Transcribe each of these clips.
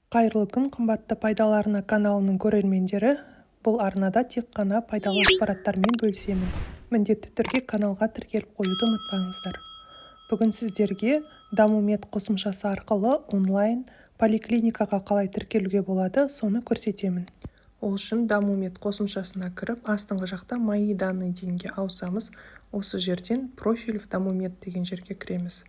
Қайырлы күн, қымбатты «Пайдалы арна» каналының көрермендері! Бұл арнада тек қана пайдалы ақпараттармен бөлісемін. Міндетті түрде каналға тіркеліп қоюды ұмытпаңыздар. Бүгін сіздерге Дамумед қосымшасы арқылы онлайн поликлиникаға қалай тіркелуге болады, соны көрсетемін. Ол үшін Дамумед қосымшасына кіріп, астыңғы жақта «Мои данные» дегенге ауысамыз. Осы жерден «Профиль в Дамумед» деген жерге кіреміз.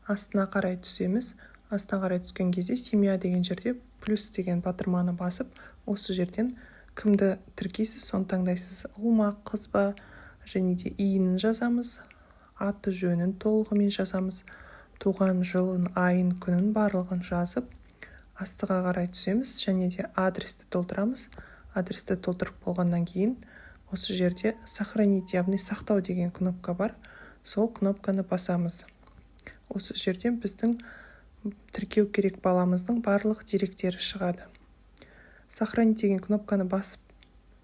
Астына қарай түсеміз. Астына қарай түскен кезде «Семья» деген жерде плюс деген батырманы басып, осы жерден кімді тіркейсіз, соны таңдайсыз: ұл ма, қыз ба. Және де ИИН-ін жазамыз, аты жөнін толығымен жазамыз, туған жылын, айын, күнін, барлығын жазып, астыға қарай түсеміз және де адресті толтырамыз. Адресті толтырып болғаннан кейін осы жерде «Сохранить», яғни сақтау деген кнопка бар, сол кнопканы басамыз. Осы жерден біздің тіркеу керек баламыздың барлық деректері шығады. «Сохранить» деген кнопканы басып,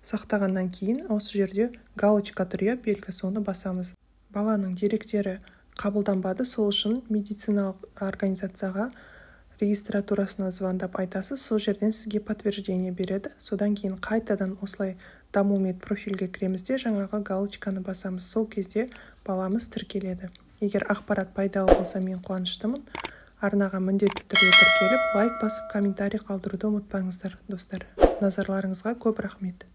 сақтағаннан кейін осы жерде галочка тұр, иә, белгі, соны басамыз. Баланың деректері қабылданбады, сол үшін медициналық организацияға, регистратурасына звондап айтасыз. Сол жерден сізге подтверждение береді. Содан кейін қайтадан осылай Дамумед профильге кіреміз де, жаңағы галочканы басамыз. Сол кезде баламыз тіркеледі. Егер ақпарат пайдалы болса, мен қуаныштымын. Арнаға міндетті түрде тіркеліп, лайк басып, комментарий қалдыруды ұмытпаңыздар, достар. Назарларыңызға көп рахмет.